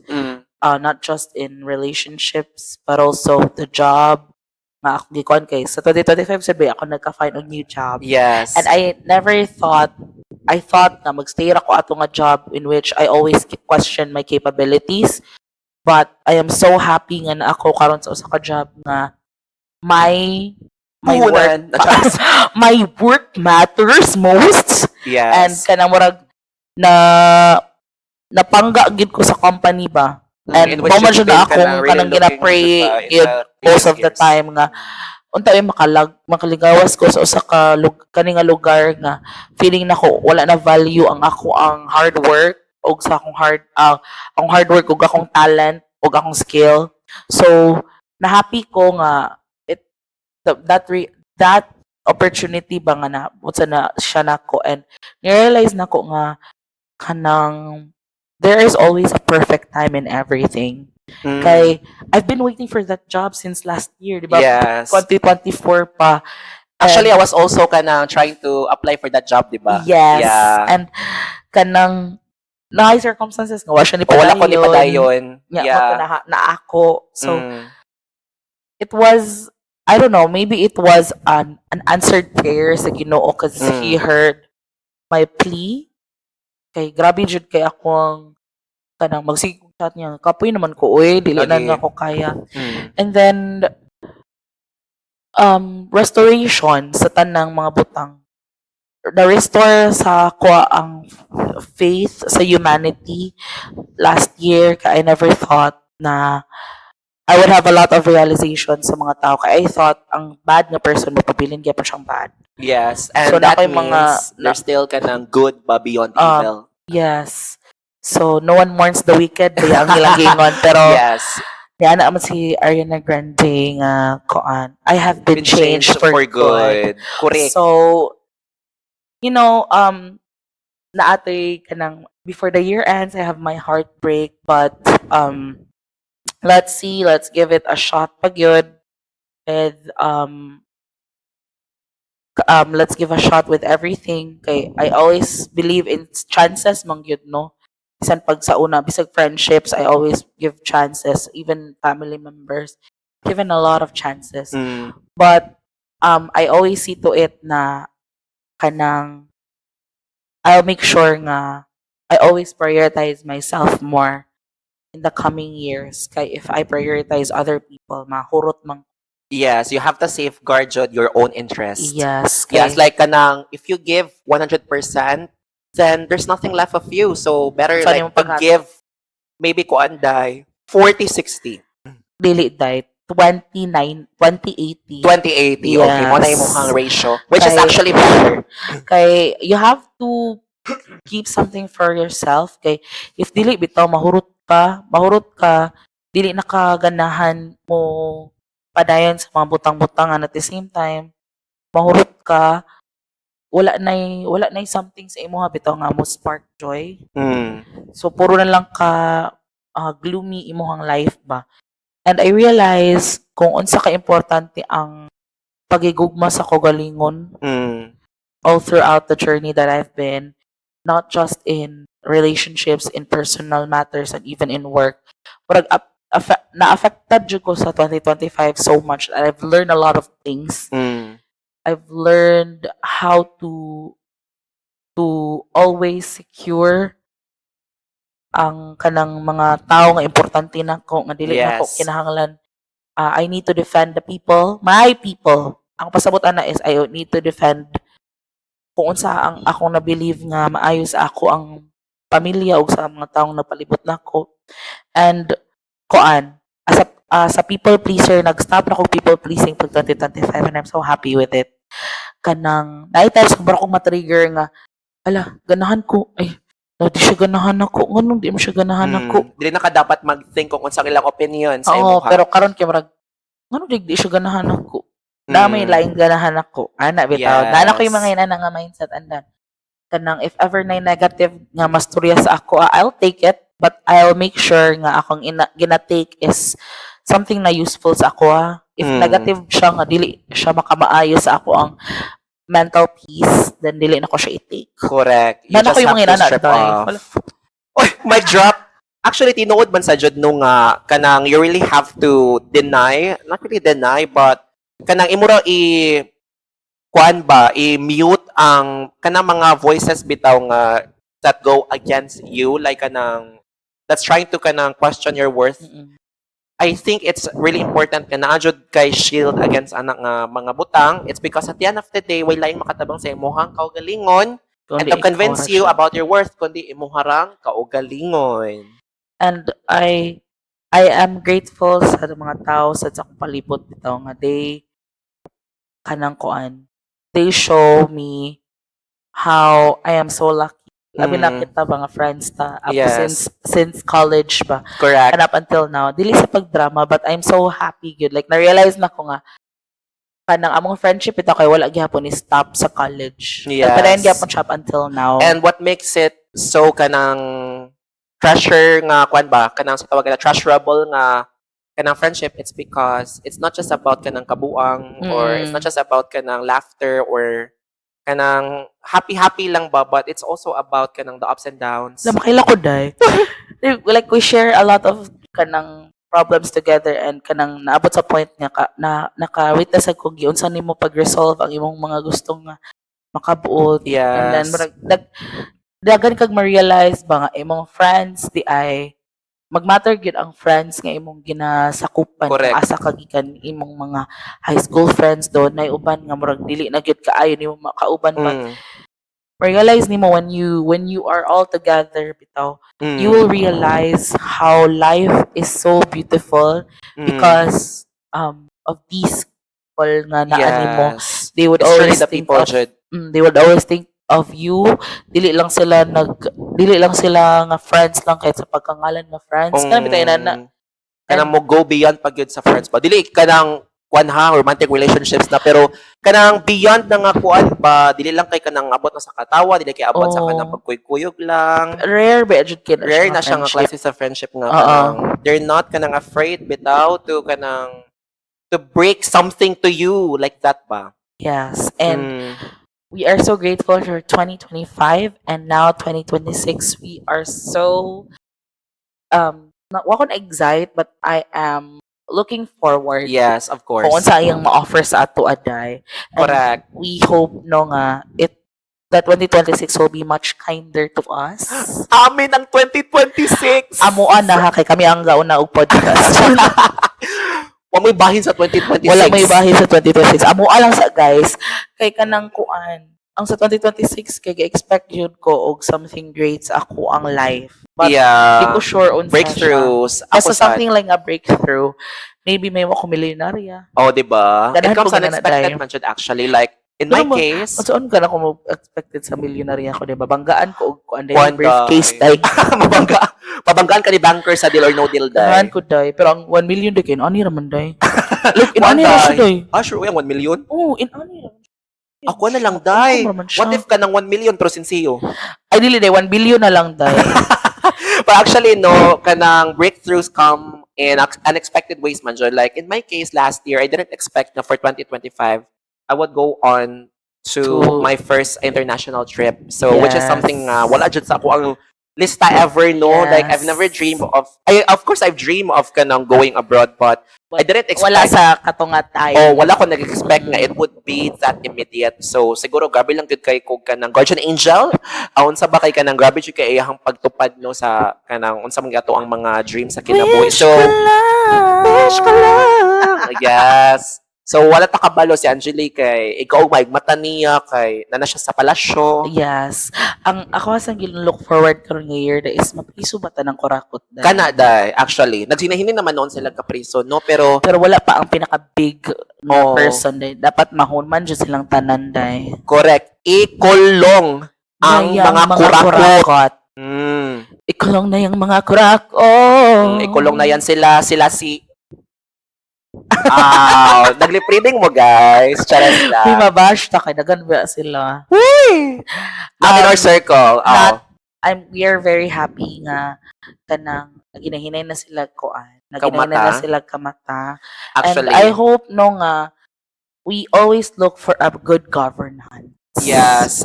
in relationships, but also the job nga akong gikuan kay sa 2025 sabi ako nagka-find og new job. And I never thought, I thought na magstay ra ko ato nga job in which I always question my capabilities. But I am so happy nga na ako karon sa usa ka job nga my work Puhunan. Charas. My work matters most. And kanang murag na Napangga gid ko sa company ba. And In which mao man you've jud na been akong kanang really kanang looking gina-pray jud ba in gyud the most previous of the years. Time nga unta ay makaligawas ko sa usa ka kani nga lugar nga feeling nako wala na value ang ako ang hard work og sa akong hard ang hard work ug akong talent ug akong skill. So na happy ko nga it the, that re, that opportunity ba nga na sa na siya nako and ni-realize nako nga kanang there is always a perfect time in everything. Kay I've been waiting for that job since last year, di ba? Yes. 2024 pa. Actually, I was also kanang trying to apply for that job, di ba? Yes. Yeah. And kanang na circumstances nga wa siya ni O, wala ko ni padayon. Padayon. Yeah, na ako. So it was, I don't know, maybe it was an answered prayer sa Ginoo because he heard my plea. Kay grabe jud kay akong kanang magsige kong chat niya. Kapoy naman ko, uy, dili na Lagi. Nga ko kaya. And then restoration sa tanang mga butang. Na-restore sa ako ang faith sa humanity last year kay I never thought na I would have a lot of realization sa mga tao. Kay I thought ang bad nga person mapabilin gyapon siyang bad. Yes. And So, that na ako'y means there's still kanang good ba beyond evil. Yes. So, no one mourns the wicked, kaya ang ilang giingon. Pero, niya naman si Ariana Grande nga koan. I have been changed for good. Correct. So, naatoy kanang before the year ends, I have my heartbreak, but let's see, let's give it a shot pa gyud with let's give a shot with everything kay I always believe in chances man gyud, no? Bisan pag sa una, bisag friendships, I always give chances, even family members, given a lot of chances, but I always see to it na kanang I'll make sure nga I always prioritize myself more in the coming years kay if I prioritize other people, mahurot man. Yes, you have to safeguard jud your own interest. Yes. Yes, Kay like kanang if you give 100%, then there's nothing left of you. So better Saan like yung to paghatag? Give maybe kuan day 40-60. Dili day 29 2080. 20-80. Okay, mo na Yes. imong ratio, which is actually better. Kay you have to keep something for yourself kay if dili bitaw mahurot ka, dili na ka ganahan mo padayon sa mga butang-butang and at the same time mahurot ka, wala na something sa imo bitaw nga mo spark joy. So puro na lang ka gloomy imong life ba. And I realize kung unsa ka importante ang pagigugma sa kaugalingon all throughout the journey that I've been, not just in relationships, in personal matters, and even in work. Murag na-affected jud ko sa 2025 so much that I've learned a lot of things. I've learned how to always secure ang kanang mga tao nga importante nako nga dili nako kinahanglan. I need to defend the people, my people. Ang pasabot ana is I need to defend kung unsa ang akong na-believe nga maayo sa ako ang pamilya ug sa mga taong napalibot nako. And koan, as a people pleaser, nag-stop na ko people pleasing pag 2025 and I'm so happy with it. Kanang naay times kung akong ma-trigger nga ala ganahan ko ay no, di siya ganahan ako, nganong di mo siya ganahan ako? Dili na ka dapat mag-think kung unsa ilang opinion sa Oo, imuha. Pero karon kay murag ngano di siya ganahan ako? Na may laing ganahan ako. Ana bitaw. Naa na ko yung mga inana nga mindset andan. Kanang if ever na negative nga masturya sa ako, ah, I'll take it but I'll make sure nga akong gina-take is something na useful sa ako ah. If negative siya nga dili siya makamaayo sa ako ang mental peace, then dili na ko siya i-take. Correct. You Nana just ko yung have mga to inana, strip day. Off. Wala. Oy, mic drop. Actually, tinuod man sa jud no nga kanang you really have to deny, not really deny, but kanang imo ra i kuan ba, i-mute ang kanang mga voices bitaw nga that go against you, like kanang that's trying to kanang question your worth. I think it's really important nga naa jud kay shield against anak nga mga butang. It's because at the end of the day, way laing makatabang sa imong kaugalingon. And Kundi to convince ikaw ra you siya. About your worth, kundi imuharang kaugalingon. And I am grateful sa mga tao sa akong palibot bitaw nga they kanang kuan, they show me how I am so lucky. Labi na kita mga friends ta up since college ba Correct. And up until now. Dili sa pagdrama, but I'm so happy gyud. Like, na-realize na ko nga kanang among friendship ito kay wala gihapon ni stop sa college. Yes. Gihapon siya up until now. And what makes it so kanang treasure nga kwan ba, kanang sa tawag na treasurable nga kanang friendship, it's because it's not just about kanang kabuang or it's not just about kanang laughter or kanang happy happy lang ba, but it's also about kanang the ups and downs. Na makaila ko day. Like, we share a lot of kanang problems together and kanang naabot sa point nga ka, na naka-witness ko giunsa nimo pag-resolve ang imong mga gustong nga makabuot. And then murag daghan kag ma-realize ba nga imong friends di ay magmatter gyud ang friends nga imong ginasakupan. Correct. Kung asa ka gikan, imong mga high school friends do nay uban nga murag dili na gyud kaayo nimo makauban, but realize nimo when you are all together bitaw, you will realize how life is so beautiful because of these people nga naa nimo. They would It's really always the think people, of Jud. They would always think of you. Dili lang sila nga friends lang kahit sa pagkangalan nga friends kana bitay na. Kanang mo go beyond pag yun sa friends ba. Dili kanang kuan ha, romantic relationships na, pero kanang beyond na nga kuan ba, dili lang kay kanang abot na sa katawa, dili kay abot sa Oo. Kanang pagkuy-kuyog lang. Rare ba jud kay na Rare na siya nga friendship. Klase sa friendship nga Oo. Kanang they're not kanang afraid bitaw to kanang to break something to you like that ba. Yes, and we are so grateful for 2025 and now 2026. We are so not wa ko na excited, but I am looking forward Yes, of course. kung unsa iyang ma-offer sa ato aday. And Correct. We hope no nga it that 2026 will be much kinder to us. Amin ang 2026. Amuan na ha, kay kami ang gauna og podcast. Wa may bahin sa 2026. Wala may bahin sa 2026. Amuan lang sa, guys, kay kanang kuan. Ang sa 2026 kay gi-expect jud ko og something great sa ako ang life. But di ko sure unsa siya. Breakthroughs. Ako Basta sad. Something like a breakthrough. Maybe may ako milyonarya. Oh, di ba? It Ganahan comes ko ganana, unexpected day. Man jud actually. Like, in my Pero case, unsaon ka na kung expected sa milyonarya ko, di ba? Banggaan ko og kuan day, Kuan, briefcase day. day. Mabanggaan ka ni banker sa deal or no deal Ganahan day. ko day. Pero ang 1 million day kay ani raman day. Like in One ani ra siya day. day. Ah, sure, uy, ang 1 million? Oh, in ani ra man siya. Ako na lang, day. Ako raman siya. What if ka ng 1 million pero sinsiyo? Ay, dili day, 1 billion na lang day. But actually, no, kanang breakthroughs come in unexpected ways man jud. Like, in my case, last year, I didn't expect na for 2025, I would go on to my first international trip. So, which is something wala jud sa ako ang lista ever, no? Like, I've never dreamed of, of course, I've dreamed of kanang going abroad, but I didn't expect Wala sa katunga tayo. Oh, wala ko nag-expect na it would be that immediate. So, siguro grabe lang gud kay kog kanang guardian angel. Aon sa ba kay kanang grabe jud kay iyahang pagtupad no sa kanang unsa man gato ang mga dreams sa kinabuhi. Wish So, ko lang. Wish ko lang. Yes. So, wala ta kabalo si Angelique kay ikaw may mata niya kay nana siya sa palasyo. Yes. Ang ako sa look forward karon nga year da is mapriso ba ta ng kurakot day? Kana day actually. Nagsinahinin naman noon sila kapriso no, pero Pero wala pa ang pinaka big nga Oo. Person day. Dapat mahunman jud silang tanan day. Correct. Ikulong ang Ngayang mga kurakot. Kurakot. Ikulong na yung mga kurakot. Ikulong na yan sila. Sila si... Ah, nag-lip reading mo, guys. Charas Uy, lang. mabash ta kay dagan ba sila. Not in our circle. Oh. We are very happy nga kanang ginahinay na sila kuan. Naginahinay na Kamata. sila kamata. Actually, And I hope no nga we always look for a good governance. We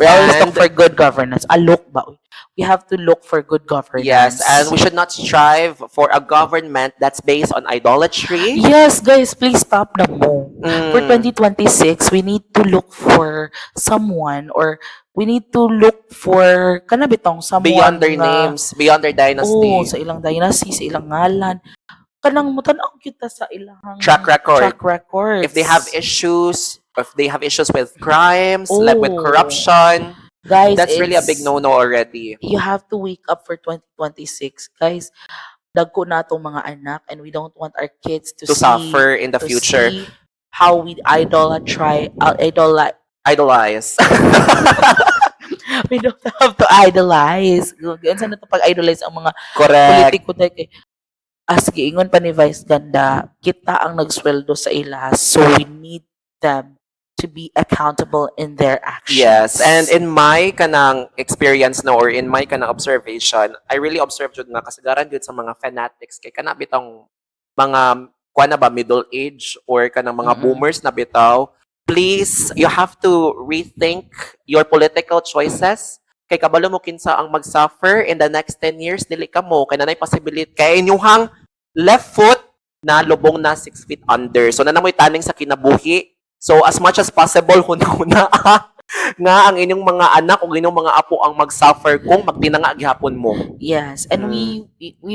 always look for good governance. A look ba? We have to look for good governance. Yes, and we should not strive for a government that's based on idolatry. Yes, guys, please stop na mo. For 2026, we need to look for someone or we need to look for kana bitong someone Beyond their nga- names, beyond their dynasty. Oo, sa ilang dynasty, sa ilang ngalan. Kanang mutan-aw kita sa ilang Track record. Track records. If they have issues, if they have issues with crimes, like with Oh. corruption, Guys, That's really a big no-no already. You have to wake up for 2026. Guys, dagko na atong mga anak and we don't want our kids to, To see, suffer in the to future. see how we idolatry, idolize. Idolize. We don't have to idolize. Unsa na to pag-idolize ang mga Correct. politiko dahil kay as giingon pa ni Vice Ganda, kita ang nagsweldo sa ila, so we need them to be accountable in their actions. Yes, and in my kanang experience, no, or in my kanang observation, I really observed jud nga kasagaran jud sa mga fanatics kay kana bitong mga kuan na ba, middle age or kanang mga boomers na bitaw. Please, you have to rethink your political choices kay kabalo mo kinsa ang mag-suffer in the next 10 years, dili kamo, kay nanay possibility kay inyuhang left foot na lubong na 6 feet under. So naa na mo'y taning sa kinabuhi. So as much as possible, huna-huna nga ang inyong mga anak o inyong mga apo ang mag-suffer kung magtinanga gihapon mo. Yes, and we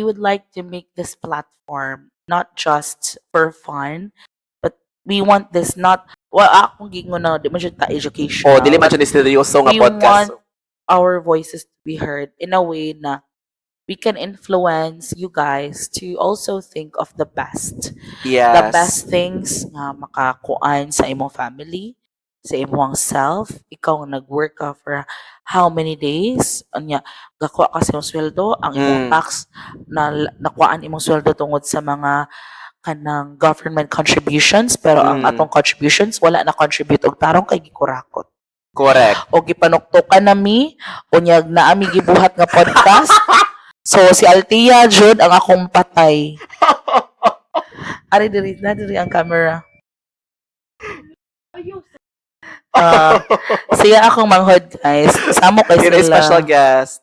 would like to make this platform not just for fun, but we want this not, well, akong giingon na di man siya ta educational. Oh, dili man siya ni seryoso nga We podcast. Want our voices to be heard in a way na we can influence you guys to also think of the best. The best things nga makakuan sa imong family, sa imong self, ikaw nga nag-work ka for how many days, unya gakuha ka sa imong sweldo, ang imong tax na nakuhaan imong sweldo tungod sa mga kanang government contributions, pero ang atong contributions wala na contribute og tarong kay gikurakot o gipanuktukan nami, unyag naami gibuhat nga podcast. So si Althea jud ang akong patay. Ari diri na diri ang camera. Ah, siya akong manghod, guys. Samo kay Yun ang sila. Special guest.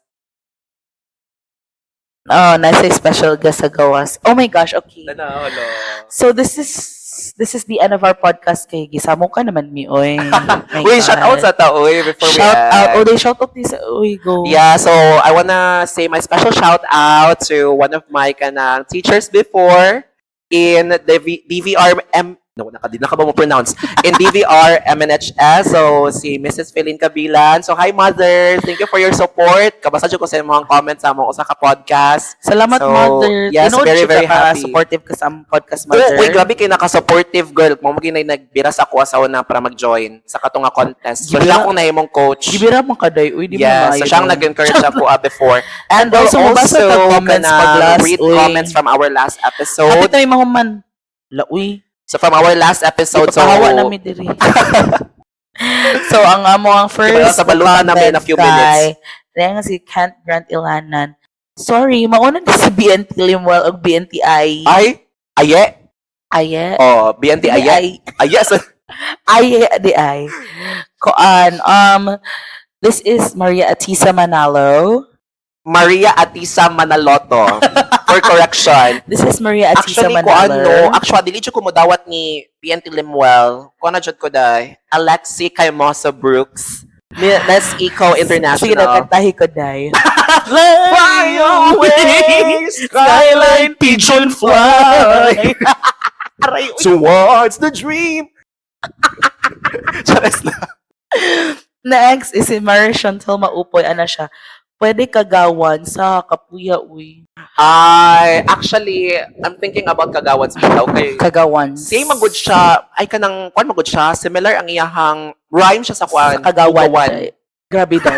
Oh, nasa special guest sa gawas. Oh my gosh, okay. Tanaw, lo. So this is the end of our podcast kay gisamo ka naman mi, oy. My Uy, shout out God. Sa tao, uy, before we Shout out. end. Oh, they shout out this. Uy, go. Yeah, so I wanna say my special shout out to one of my kanang teachers before in the DVR M, no, naka di naka ba mo pronounce, in DVR MNHS. So si Mrs. Feline Kabilan. So hi, mother, thank you for your support. Kabasa jud ko sa imong comments sa among usa ka podcast. Salamat, So, mother. yes, Tinuod very, jud very ka ka, happy. supportive ka sa among podcast, Oh, mother. uy, grabe kay naka-supportive girl. Mao mo nagbira sa ako asawa na para mag-join sa katong nga contest. So siya akong nahimong coach. Gibira mo ka day. Uy, di mo Yes, so maayo siyang doon. nag-encourage ako before. And also, mabasa ka comments kanang pag last, read uy. Comments from our last episode. Hapit na may mahuman. La, uy. So from our last episode, so Ipapahawa nami diri. So, ang amo ang first Sa balutan namin in a few minutes. Kay, nga si Kent Grant Ilanan. Sorry, mauna na si BNT Limuel og BNTI. Ay, aye. Aye. Oh, BNT aye. Ay. Aye. So, Aye, di ay. Koan, this is Maria Atisa Manalo. Maria Atisa Manaloto. For correction. This is Maria Atisa Actually, ko Manalo. ano, actually, dili jud ko modawat ni BNT Limuel. Ko na jud ko day. Alexi Kaimosa Brooks. Miss Eco Sige International. na, kantahi ko, day. Fly away, skyline pigeon fly. Aray, uy. Towards the dream. Charas lang. Next is si Mary Chantal Maupoy. Ano siya? Pwede kagawan sa Kapuya, uy. Ay, actually, I'm thinking about Kagawan sa bitaw kay Kagawan. Same magud siya, ay kanang kuan magud siya, similar ang iyahang rhyme siya sa kuan. Sa Kagawan. Ugawan. Day. Grabe daw.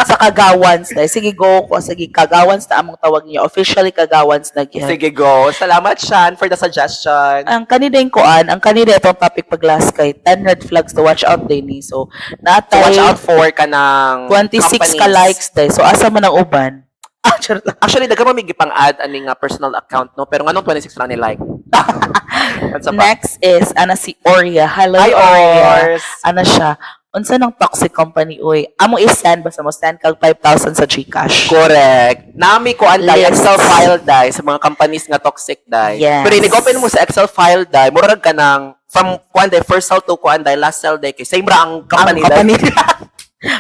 Sa Kagawans day. Sige, go ko. Sige, Kagawans na among tawag niya. Officially Kagawans na gyud. Sige, go. Salamat, Shan, for the suggestion. Ang kanina yung kuan, ang kanina itong topic pag last kay 10 red flags to watch out day ni. So, To natay watch out for kanang 26 ka companies. Likes day. So, asa man ang uban? Ah, charot lang. Actually, daghan mo may gipang-add ani nga personal account, no, pero nganong 26 lang ni like? Unsa pa? Next is, ana si Oria. Hello, Hi, Oria. Ors. Ana siya. Unsa nang toxic company, uy? Amo i-send, basta mo send kag 5,000 sa GCash. Correct. Nami ko ang day, List. Excel file day sa mga companies nga toxic day. Yes. Pero inig-open mo sa Excel file day, murag ka ng from kuan day first cell to kuan day last cell day kay same ra ang company Ang company. day.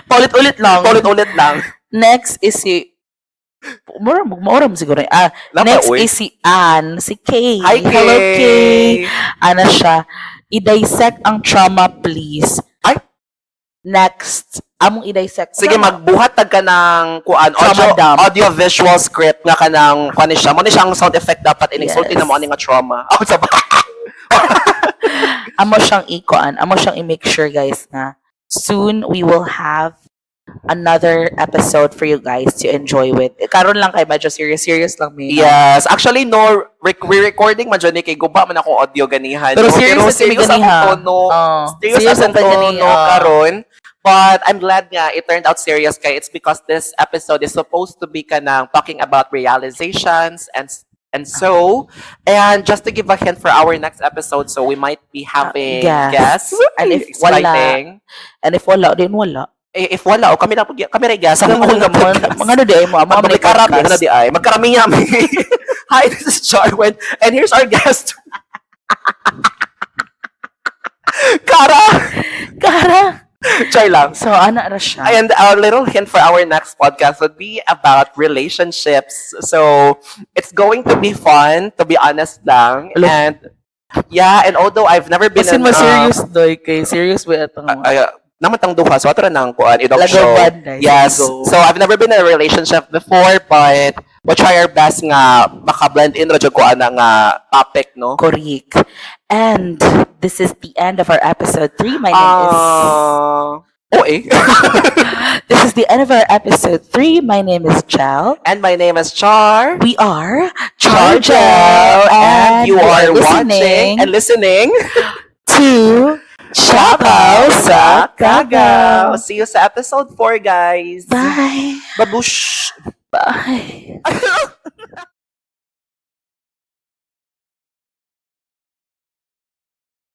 Paulit-ulit lang. Ulit-ulit lang. Next is si Mura, maura mo siguro. Ah, Lapa, next uy. is si Ann, si Kay. Hi, Kay. Hello, Kay. Ana siya. I-dissect ang trauma, please. Ay! Next, among i-dissect. Sige, magbuhat tag ka ng kuan, Trauma audio, dump. Audio visual script nga kanang kuan ni siya. Mo ni siyang sound effect dapat insulti na mo ani nga trauma. Oh, sa ba? Amo siyang ikuan, amo siyang i-make sure, guys, na soon we will have another episode for you guys to enjoy with. Karon lang kay medyo serious serious lang may. Yes, actually no, re-recording man jud ni kay guba man akong audio ganihan. Pero no? serious Pero na serious ganiha. akong tono. Oh, Serious, serious akong ang gani, tono oh. karon. But I'm glad nga it turned out serious kay it's because this episode is supposed to be kanang talking about realizations and so, and just to give a hint for our next episode, so we might be having guests. guests. And if wala, Exciting. And if wala, din wala. Eh, if wala, o kami lang, kami rin guest. Ang Mga mga podcast. mga ano di ay mo, amo man Magkarami, ano podcast. di ay. Magkarami yami. Hi, this is Jarwin, and here's our guest. Kara! Kara. Char lang. So ana ra siya. And our little hint for our next podcast would be about relationships. So it's going to be fun, to be honest lang. Hello. And yeah, and although I've never been Basin in mo serious doy kay serious ba atong ay, naman tang duha, so ato ra nang kuan, idog Lagaw show. banday. Yes. Go. So I've never been in a relationship before, but we'll try our best nga maka-blend in ra jud ko ana nga topic, no? Correct. And this is the end of our episode 3. My name is Oh, eh. This is the end of our episode 3. My name is Chel. And my name is Char. We are Chargel, and you we are watching listening and listening to Chabaw sa Kagaw. See you sa episode 4, guys. Bye. Babush. Bye.